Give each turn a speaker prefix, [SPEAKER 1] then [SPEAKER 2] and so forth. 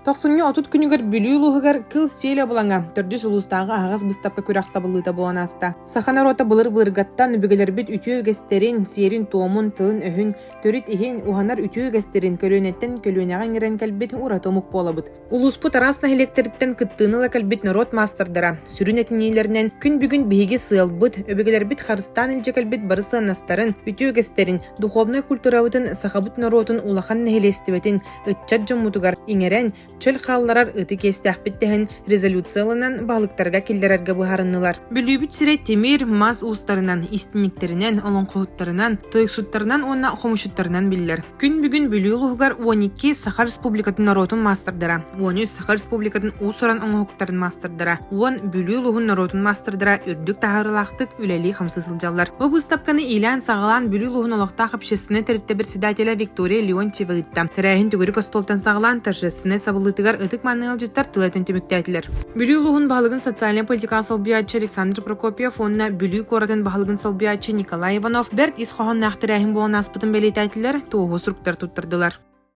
[SPEAKER 1] Тохсунньу 30 күнүгэр Бүлүү улууһугар Кыл сиэл абылаҥа төрдүс улуустааҕы аһаҕас быыстапка күрэх сабыллыыта буолан ааста. Саха норуота былыр-былыргаттан өбүгэлэрбит үтүө үгэстэрин, сиэрин-туомун, тылын-өһүн, төрүт иһин, уһанар үтүө үгэстэрин көлүөнэттэн көлүөнэҕэ иҥэрэн кэлбит ураты омук буолабыт. Улууспут араас нэһилиэктэриттэн кыттыыны ыла кэлбит норуот маастардара сүрүн этиниилэринэн күн бүгүн биһиги сыалбыт, өбүгэлэрбит харыстаан илдьэ кэлбит бары сыаннастарын, үтүө үгэстэрин, духовнай культурабытын сахабыт норуотун улахан нэһилиэстибэтин ыччат дьоммутугар иҥэрэн, чөл хаалларар ытык иэстээхпит дэһэн резолюция ылынан баһылыктарга киллэрэргэ быһаарыннылар. Бүлүүбүт сирэ тимир, мас уустарынан, истинниктэринэн, олоҥхоһуттарынан, тойуксуттарынан уонна хомусчуттарынан биллэр. Күн бүгүн Бүлүү улууһугар 12 Саха Республикатын норуотун маастардара, 13 Саха Республикатын уус-уран оҥоһуктарын маастардара, 10 Бүлүү улууһун норуотун маастардара үрдүк таһаарыылаахтык үлэлии-хамсыы сылдьаллар. Бу быыстапканы иилээн-саҕалаан Бүлүү улууһун олохтоох общественнай тэрилтэ председателэ Виктория Леонтьева ыытта. Тэрээһин төгүрүк остуолтан саҕалаан торжественнай сабыллыытыгар ытык-мааны ыалдьыттар тыл этэн түмүктээтилэр. Бүлүү улууһун баһылыгын социальнай политикаҕа солбуйааччы Александр Прокопьев уонна Бүлүү куоратын баһылыгын солбуйааччы Николай Иванов бэрт ис хоһоонноох тэрээһин буолан ааспытын бэлиэтээтилэр, туоһу суруктар туттардылар.